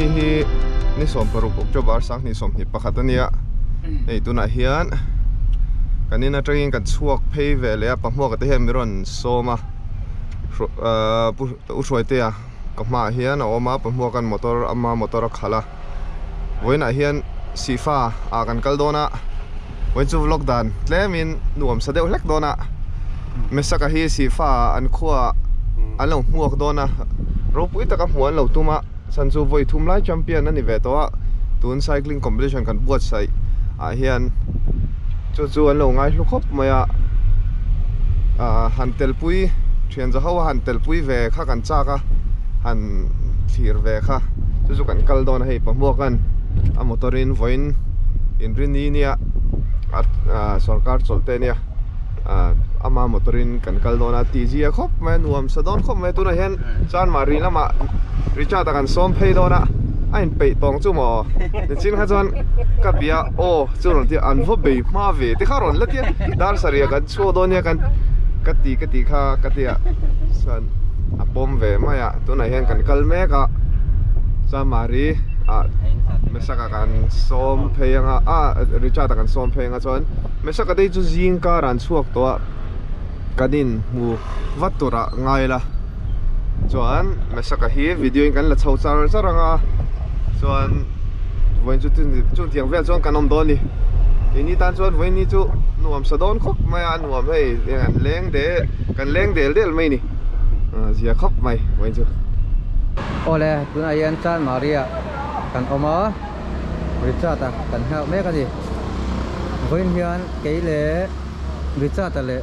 Ni hi ni 16 October 2021 a nia. Hei tunah hian kan in atangin kan chhuak phei ve leh a, pahmuaka te hian min rawn sawm a. Pu Hruaitea ka hmaah hian a awm a, pahmuaka'n motor ama motor a khalh a. Vawiinah hian Sihfa ah kan kal dawn a, vawiin chu vlog dan tlemin nuam sa deuh hlek dawn a, Mesaka hi Sihfa ah an khua an lo hmuak dawn a, ropui taka hmuh an lo tum a, chhan chu vawi thum lai champion a ni ve tawh a, tun cycling competition kan buatsaih ah hian chu chu an lo ngaihlu khawp mai a, ah han telpui thian za ho a han telpui ve kha kan chak a, han thlir ve kha chu chu kan kal dawn a hei pahmuaka'n a motor in vawiin inrini nia a sorkar chawlh te ania ah ama motor in kan kal dawn a tih zia khawp mai a nuam sa dawn khawp mai a tunah hian chanmari lamah Richard a kan sawm phei dawn a a inpeih tawng chu maw nichin kha chuan ka bia aw chu rawn ti a an va bei hma ve te kha rawn la tia dar sarih ah kan chhuak dawn nia kan ka ti ka tih kha ka tia chuan a pawm ve mai a tunah hian kan kal mek a Chamari ah Mesaka kan sawm phei anga ah Richard a kan sawm phei anga chuan Mesaka te hi chu zing kar an chhuak tawh a kan in hmu vat tur ah ngai la chuan Mesaka hi video in kan la chho char char anga chuan vawiin chu chutiang vel chuan kan awm dawn a ni keini tan chuan vawiin ni chu nuam sa dawn khawp mai a nuam hei kan leng del kan leng del del mai a ni zia khawp mai vawiin chu. Awle tunah hian Chanmari ah kan awm a Richard a kan nghak mek a ni vawiin hian kei leh Richard a leh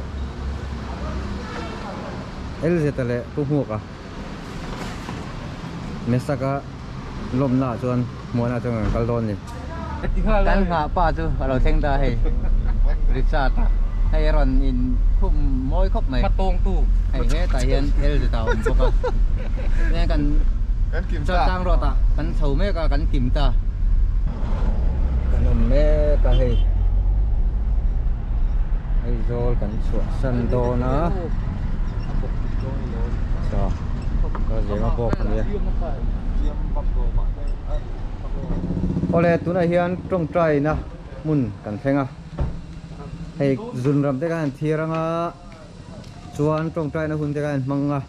Elzeta leh Pu Hmuka Mesaka lawmna ah chuan hmuahna ah chuan kan kal dawn a ni. Kan nghah pa chu a lo thleng ta hei Richard a hei a rawn in khum mawi khawp mai hei hetah hian Elzeta a awm bawk a tihian kan Chaltlang road ah kan chho mek a kan kim ta. Kan awm mek a hei. Aizawl kan chhuah san dawn a saw ka zema bawk a nia awle tunah hian tawngtai na hmun kan thleng a hei zun ram te khan an thir anga chuan tawngtai na hun te khan an hmang a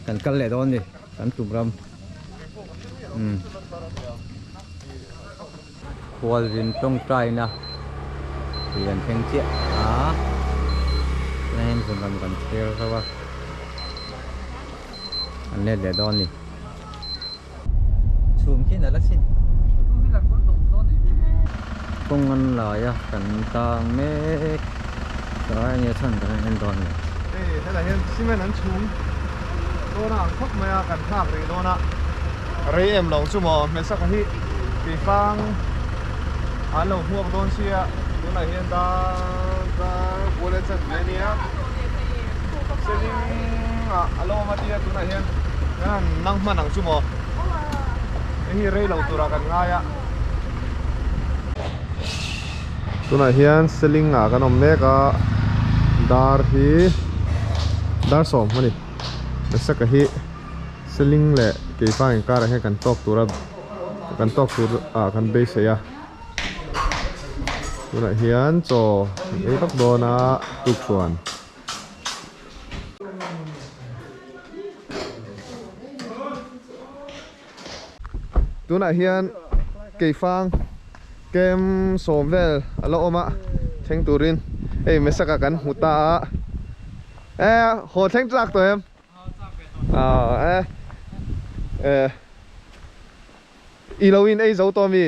kan kal leh dawn a ni kan tum ram umm. Khualzin tawngtaina tih an thleng chiah a, tunah hian zun lam kan thlir zauh a, an let leh dawn a ni. Chhum khi nalh asin. Kawng an lai a kan tang mek tlai ania chhan kan han en dawn a ni. Hei helai hian cement an chhung dawn a ang khawp mai a kan thlak rih dawn a. Rei em lo chu maw hmeichhia hi keifang an lo hmuak dawn sia tunah hian dar dar bual a chan ve ania seling ah a lo awm a tia tunah hian kan han nang hman ang chu maw hei hi rei lo turah kan ngai a. Tunah hian seling ah kan awm mek a dar hi dar sawm a ni hmeichhia hi. Seling leh Keifang inkarah hian kan tawk tura kan tawk tur ah kan beisei a tunah hian chaw kan ei vak dawn a tukṭhuan. Tunah hian Keifang kem sawm vel a la awm a thleng turin hei Mesaka kan hmu ta a e haw thleng tlak tawh em? I lo in ei zo tawh mi?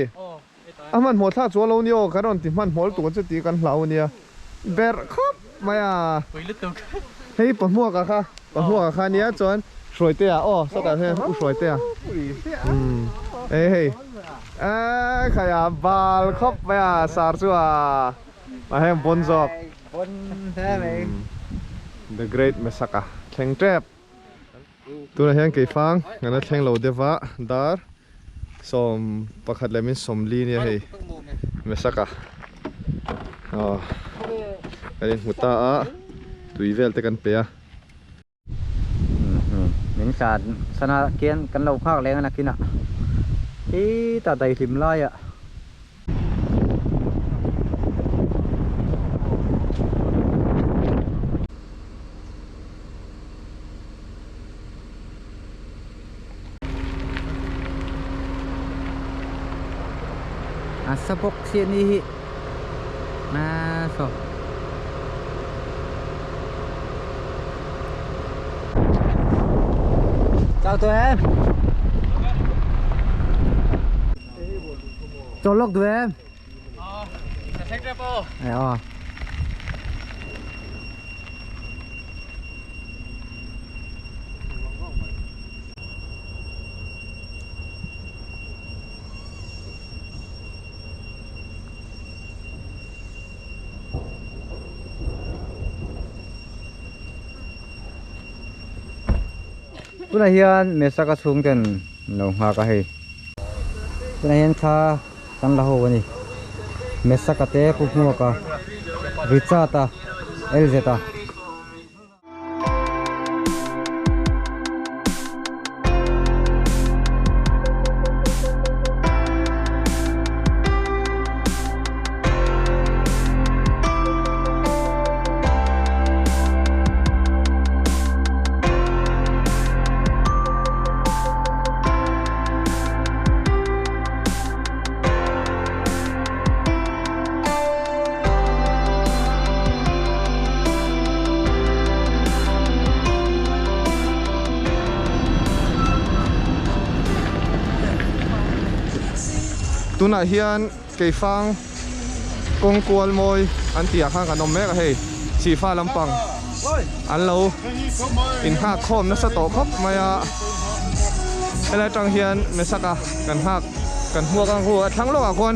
A hmanhmawh thlak chu a lo ni aw, kan rawn ti hmanhmawh lutuk ang che tih kan hlau ania. Berh khawp mai a. Hei Pahmuaka kha, Pahmuaka kha ania chuan Hruaitea aw sawtah hian U Hruaitea. Umm hei hei eee khaia bal khawp mai a sar chu a a heng bawn zawk. The Great Mesaka thleng tep. Tunah hian keifang kan la thleng lo deuh a, dar 11 leh min 40 nia hei Mesaka aw kan inhmu ta a, tui vel te kan pe a. Min san sana khian kan lo nghak leng a nakinah. Khitah daihlim laiah. A sa bawk si a ni hi a saw. Chào tụi em. Cho lốc tụi em. Ờ. Tunah hian Mesaka chhung ten lo nghak a hei. Tunah hian thla kan la ho a ni. Mesaka te Pu Hmuaka, Richard-a, Elzeta. Tunah hian Keifang kawng kual mawi an tih ah khan kan awm mek a hei Sihfa lampang an lo inghak khawm nasa tawh khawp mai a helai atang hian Mesaka kan nghak kan hmuak ang hu a thlang lawkah khuan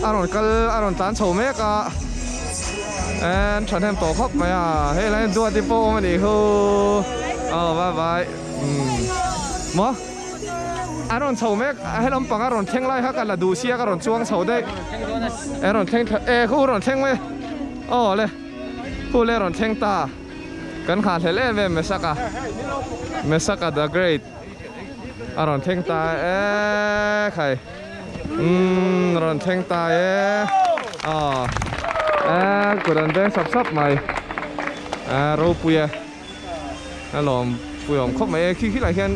a rawn kal a rawn tlan chho mek a and thahnem tawh khawp mai a hei lai hian duati pawh awm a nih hu aw bye bye umm maw. A rawn chho mek a he lampang a rawn thleng lai kha ka la duh sia ka rawn chuang chho daih e rawn thleng thla e khu rawn thleng mai aw le khu le rawn thleng ta kan nghah hlel em em Mesaka Mesaka the great a rawn thleng ta e khai umm rawn thleng ta e aw e kut an veng sap sap mai a ropui e. A lawm pui awm khawp mai e khi khi lah hian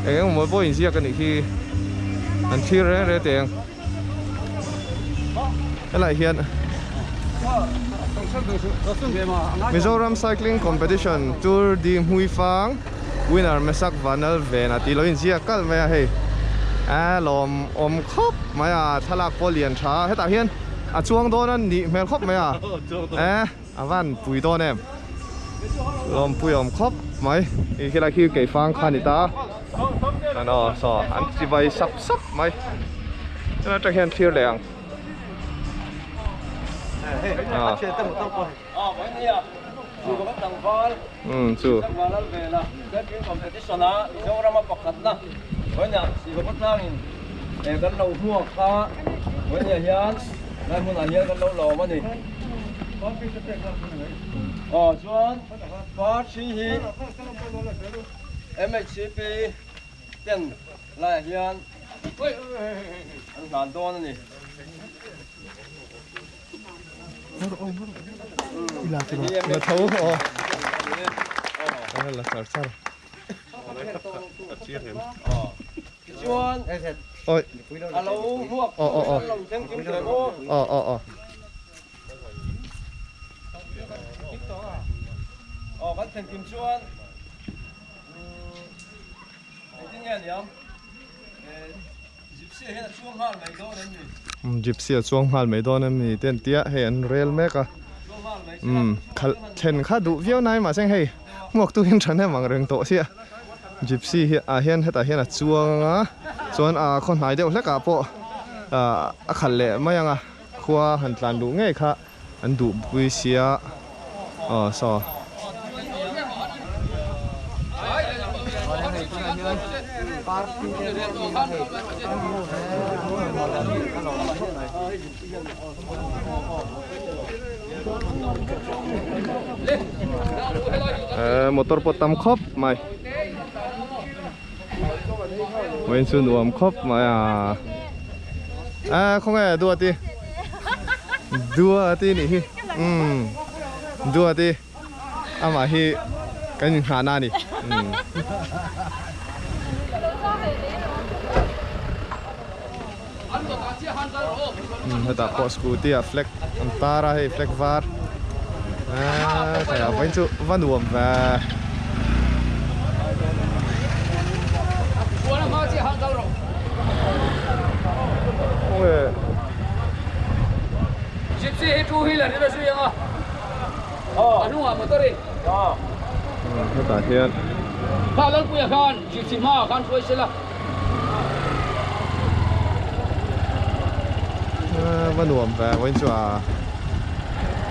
eng eng maw pawh inziak a nih khi an thlir reng reng teh ang helai hian Mizoram Cycling Competition Tour de Hmuifang winner Mesak Vanal Ven a tih lo inziak kalh mai a hei a lawm awm khawp mai a thlalak pawh lian tha a hetah hian a chuang dawn a nih hmel khawp mai a e. A van pui dawn em? Lawmpui awm khawp mai. Khi khilai khi keifang kha a ni ta. An aw saw an chi vai sap sap mai. Chuan atang hian thlir leh ang. Umm chu. Aw chuan party hi MHCP ten laiah hian an hlan dawn a ni. La tho aw la char char. Chuan Oi. A lo hmuak an lo thleng kim teh maw? Aw aw aw. Aw kan thlen kim chuan engtin nge aniang Gypsy hian a chuang nghal mai dawn em ni? Gypsy a chuang nghal mai dawn em ni te an tia hei an rel mek a. Umm khalh thlen kha duh viau nai mahse hei hmuak tu hian thahnem ang reng tawh sia Gypsy hi ah hian hetah hian a chuang anga chuan a khaw hnai deuh hlek ah pawh ah a khalh leh mai anga khua han tlan luh ngei kha an duh pui sia aw saw. Motor pawh tam khawp mai. Vawiin chu nuam khawp mai a. A khawnge Duati Duati nih hi umm Duati amah hi kan inghahna a ni umm. Hetah pawh scooty ah flag an tar a hei flag var aaa hei vawiin chu va nuam ve. Hetah hian Va nuam ve vawiin chu a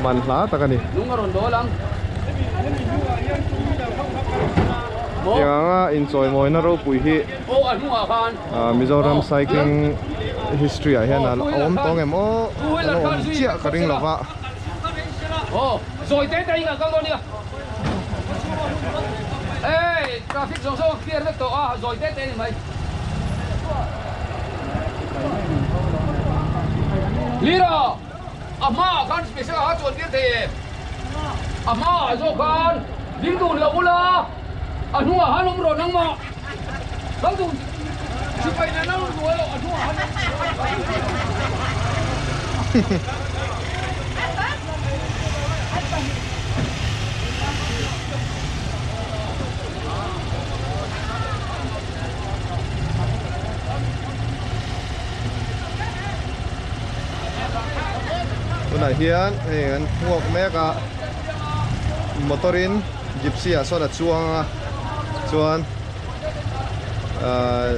man hla tak a ni. Tiang anga inchawimawina ropui hi Mizoram cycling history ah hian a awm tawng em aw a la awm chiah ka ring lova. Tunah hian hei an hmuak mek a motor in gypsy ah sawn a chuang a chuan ahh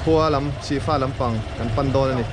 khua lam sihfa lampang kan pan dawn a ni.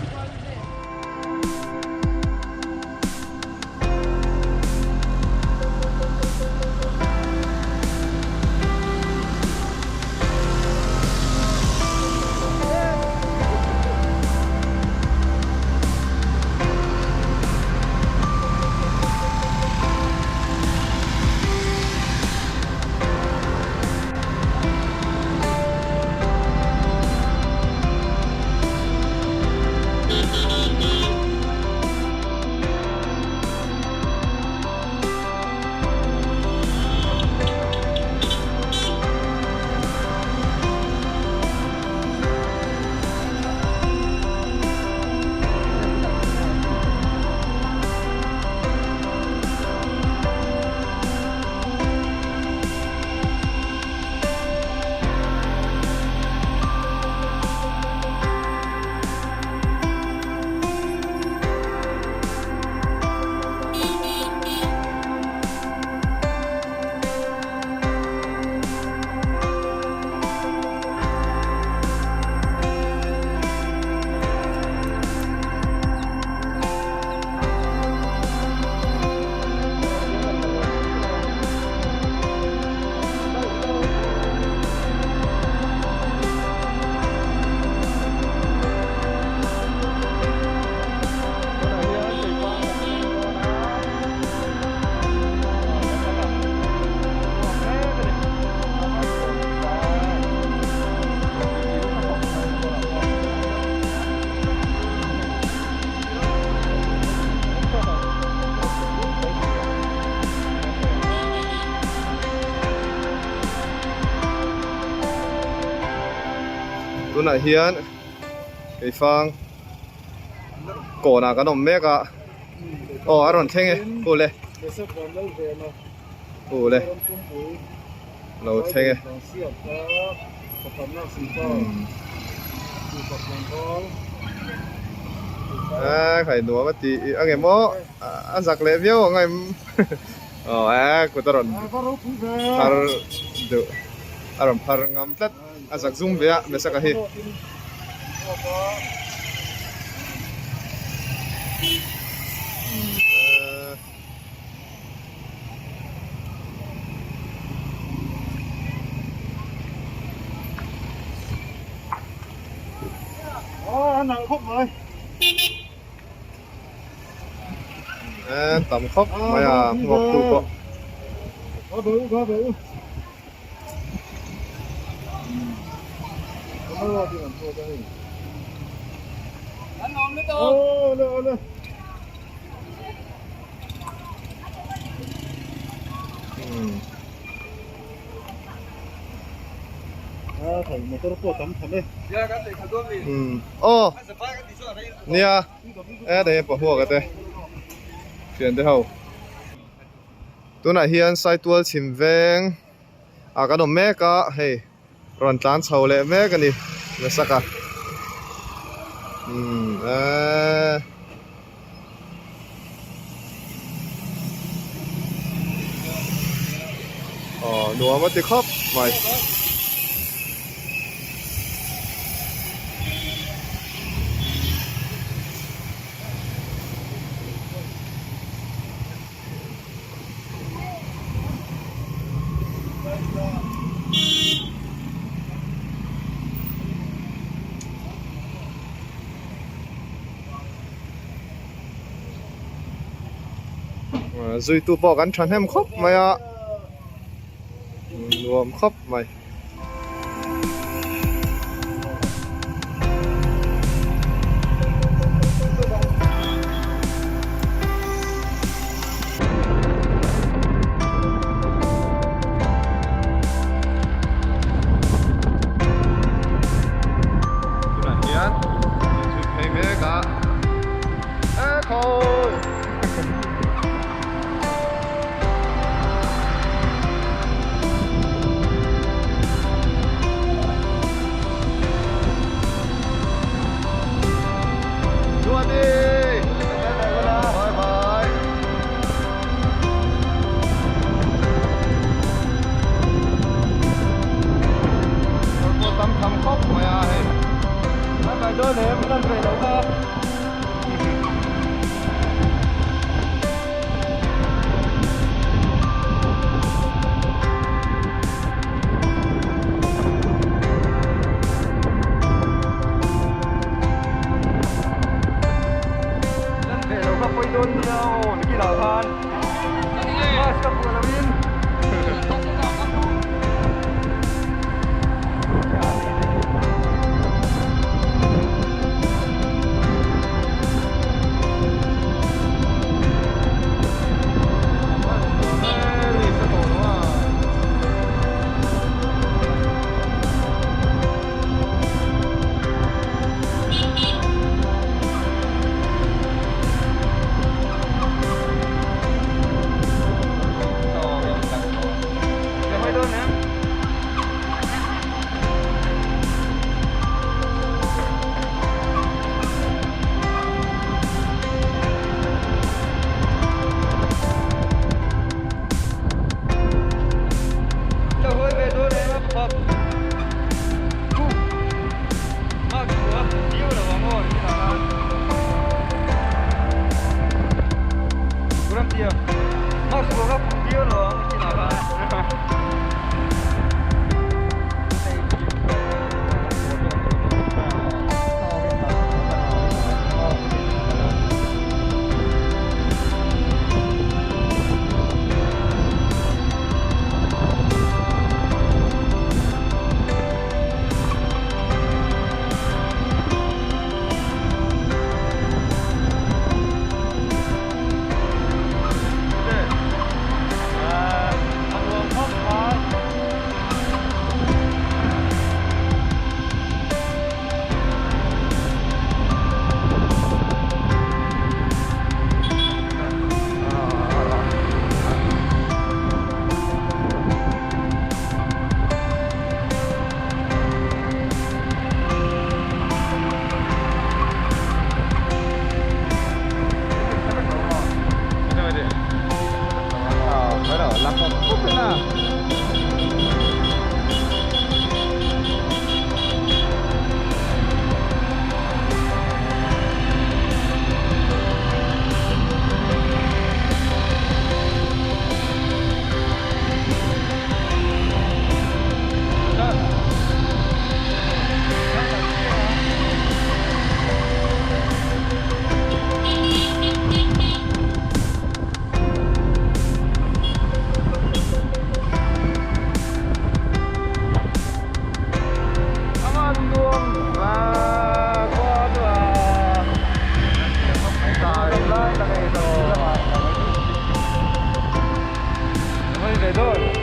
Tunah hian keifang kawnah kan awm mek a aw a rawn thleng e ule ule lo thleng e. A khai nuam a tih ang em aw a zak leh viau ang em aw a kut a rawn phar duh a rawn phar ngam tlat a zak zum ve a Mesaka hi. Tam khawp mai a hmuak tu pawh. Aw nia e dei pahuak te thian te ho tunah hian saitual chhim veng ah kan awm mek a hei rawn tlan chho leh mek a ni nasa ka umm eee. Aw nuam a ti khawp mai. Zuitu pawh kan thahnem khawp mai a nuam khawp mai. Tunah hian inzui phei mek a e khawi. Duati! Bye bye! Motor pawh tam tham khawp mai a hei. Bye bye dawn em lan rei lo kha. leh dawn.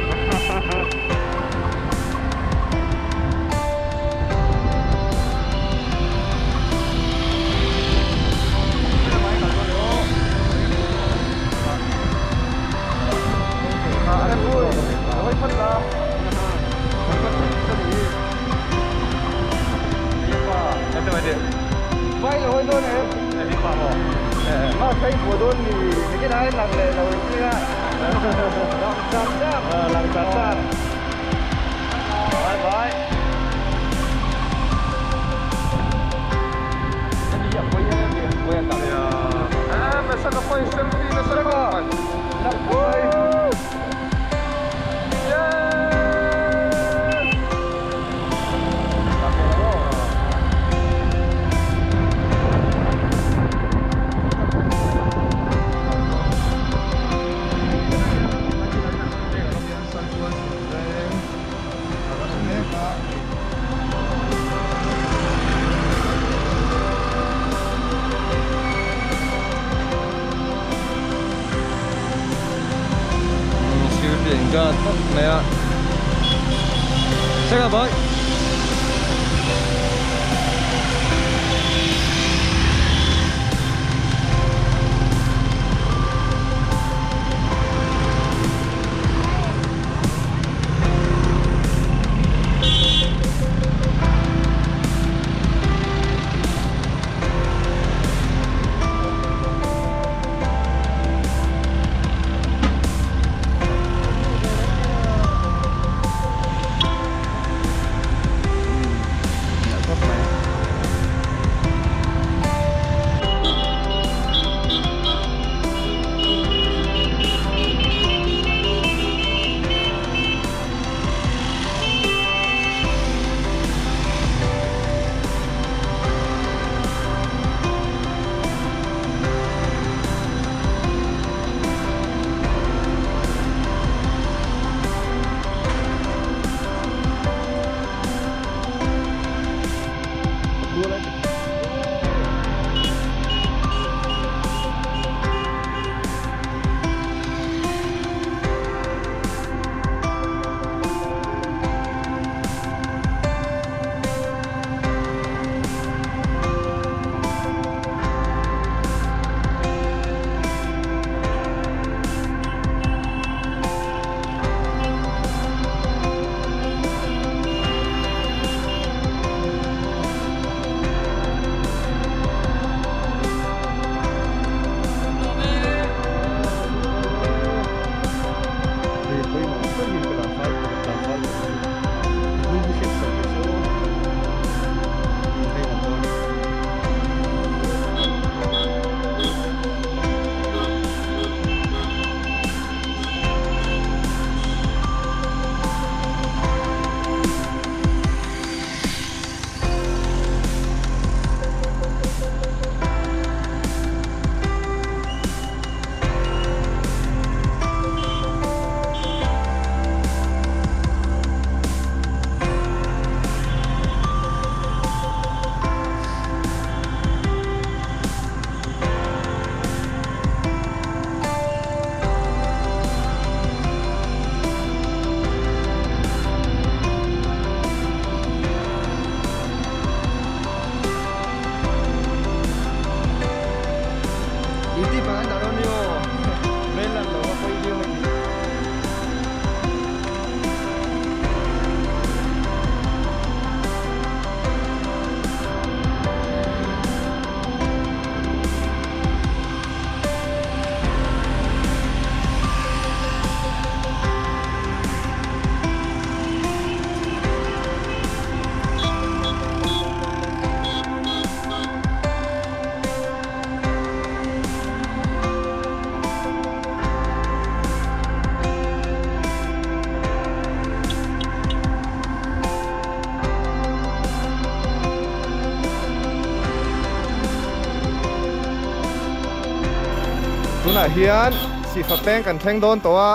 Tunah hian sihfa peng kan thleng dawn tawh a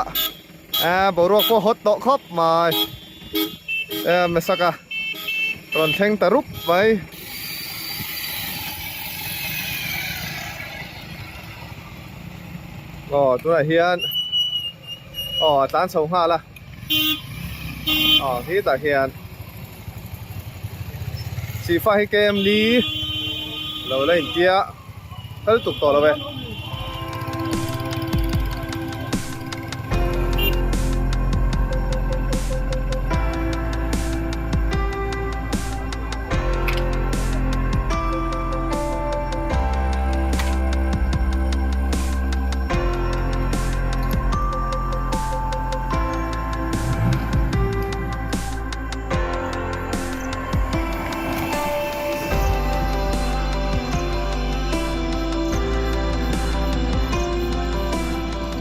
eh boruak pawh hawt tawh khawp mai eh Mesaka rawn thleng ta rup mai. Aw tunah hian. Aw a tlan chho nghal a aw hetah hian sihfa hi kem li lo la intia kal tuk tawh lo e.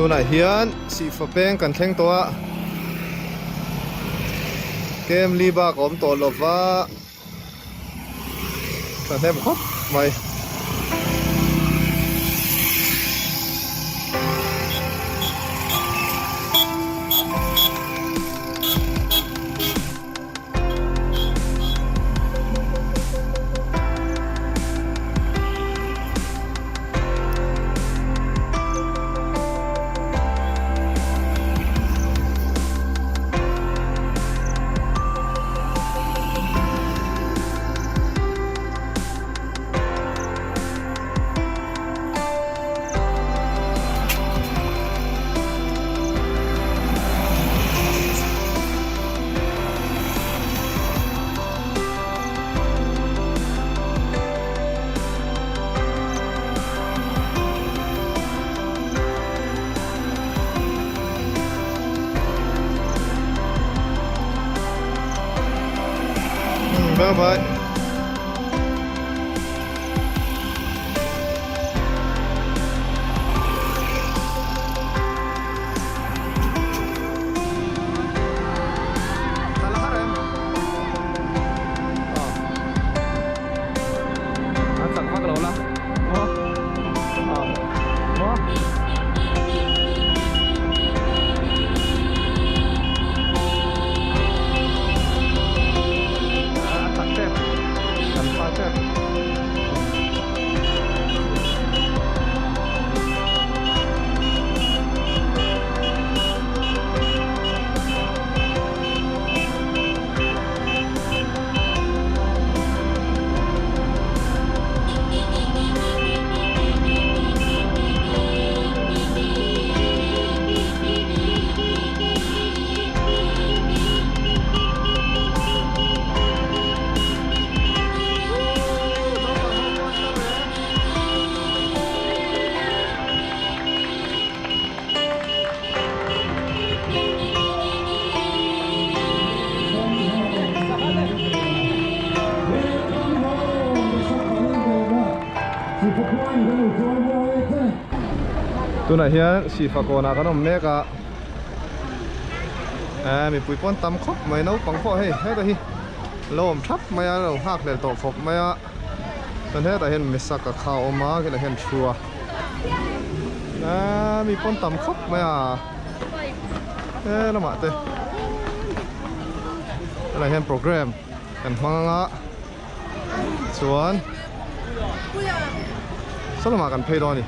Tunah hian sihfa peng kan thleng tawh a kem li bak a awm tawh lova. Thahnem khawp mai. Bye bye. Tunah hian Sihfa kawnah kan awm mek a, eh mipui pawn tam khawp mai naupang pawh hei heta hi lo awm thap mai a lo nghak hlel tawh khawp mai a chuan hetah hian Mesaka kha a awm a khilaiah hian thu a eh mi pawn tam khawp mai a he lamah te helaiah hian program kan hmang anga chuan saw lamah kan phei dawn a ni.